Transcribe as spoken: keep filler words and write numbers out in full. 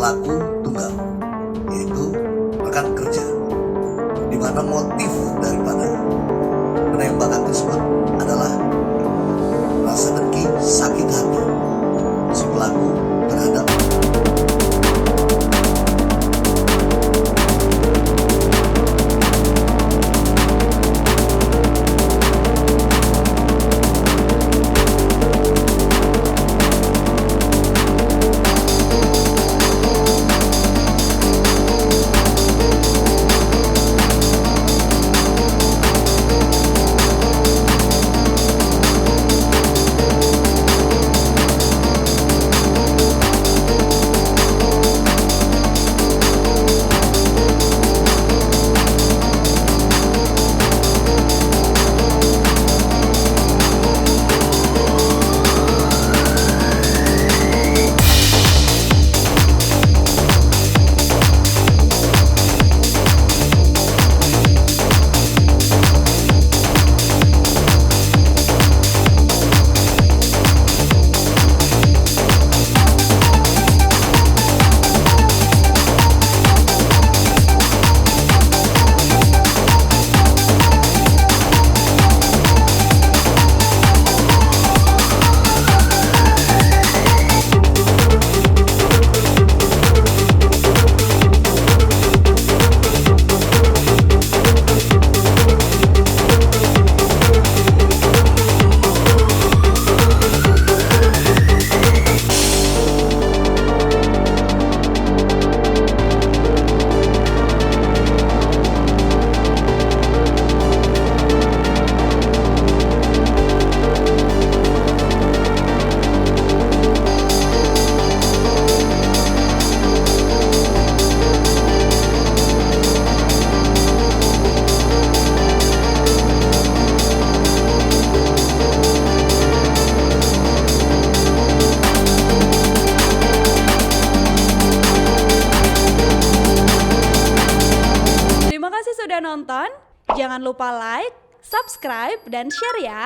pelaku tunggal, yaitu rekan kerja, di mana motif daripada penembakan tersebut adalah rasa dengki, sakit hati si pelaku terhadap Terima kasih sudah nonton. Jangan lupa like, subscribe, dan share ya.